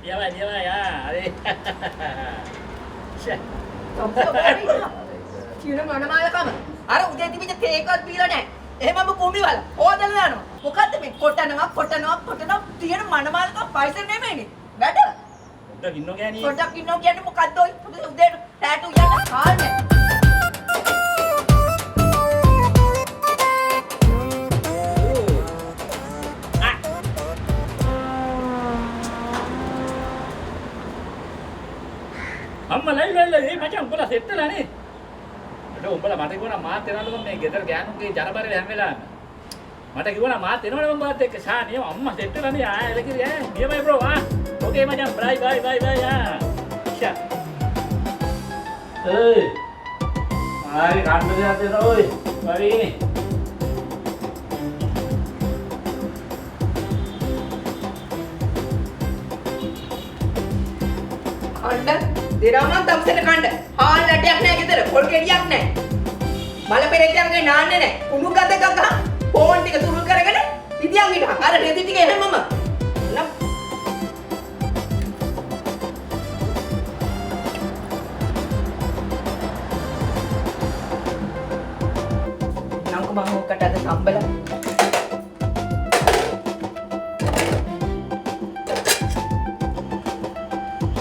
නියමයි නියමයි ආ හරි. ෂේ. කියන මනමාලකම. අර උදේ තිබිච්ච තේ එකවත් බීලා නැහැ. එහෙමම කුඹි වල හොදලා දානවා. මොකද්ද මේ කොටනවා කොටනවා කොටනවා තියෙන මනමාලකම පයිසර නෙමෙයිනේ. වැඩ. පොඩ්ඩක් ඉන්නෝ ගෑණී. පොඩ්ඩක් ඉන්නෝ කියන්නේ මොකද්ද ඔය? උදේ රැට උයන්න කාලේ. අම්මා ලයි ලයි ලයි මේ මචං උඹලා සෙට් වෙලා නේ. අඩෝ උඹලා මට කිව්වනම් මාත් එනවලු මේ ගෙදර ගෑනුන්ගේ ජරබරේ හැම වෙලාවෙම. මට කිව්වනම් මාත් එනවනේ මං බාත් එක්ක. ෂා නියම අම්මා සෙට් වෙලා නේ. ආ එලකිරි ඈ. නියමයි බ්‍රෝ ආ. ඕකේ මචං බයි බයි බයි බයි ආ. ෂා. ඒයි. ආයි කන්න දෙයක් දෙන්න ඕයි. වරිනේ. කණ්ඩ දෙනවා නම් තම්සෙට කණ්ඩ. හාල් ඇටයක් නෑ ගෙදර. පොල් ගෙඩියක් නෑ. මල පෙරේතයන් වගේ නාන්නේ නෑ. කුණු ගඳ ගග ෆෝන් ටික තුරුල් කරගෙන ඉතියන් හිටහන්. අර රෙදි ටික එහෙමම. නම් නංකු මං ඔක්කට අද සම්බල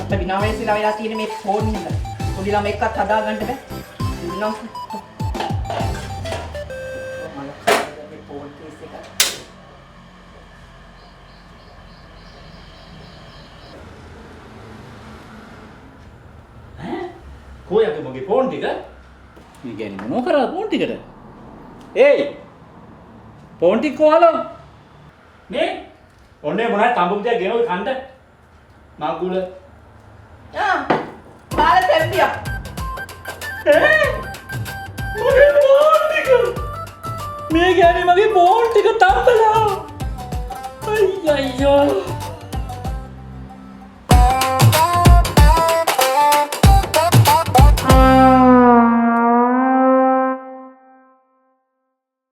අපිට විනාශ වෙලා තියෙන මේ ෆෝන් එක. පොඩි ළමෙක්වත් හදා ගන්න බෑ. දුන්නා. මල මේ ෆෝන් කේස් එක. ඈ කෝ යකෝ මගේ ෆෝන් ටික? මේ ගෑණි මොනව කරාද ෆෝන් ටිකට? ඒයි ෆෝන් ටික කොහලෝ? නේ? ඔන්නේ මොනවද තඹු දෙයක් ගෙන ඔය කණ්ඩ? මගුල. ආ බාල තෙම්පියා. ඈ මගේ ෆෝන් ටික. මේ ගෑණි මගේ ෆෝන් ටික තම්බලා. අයියෝ.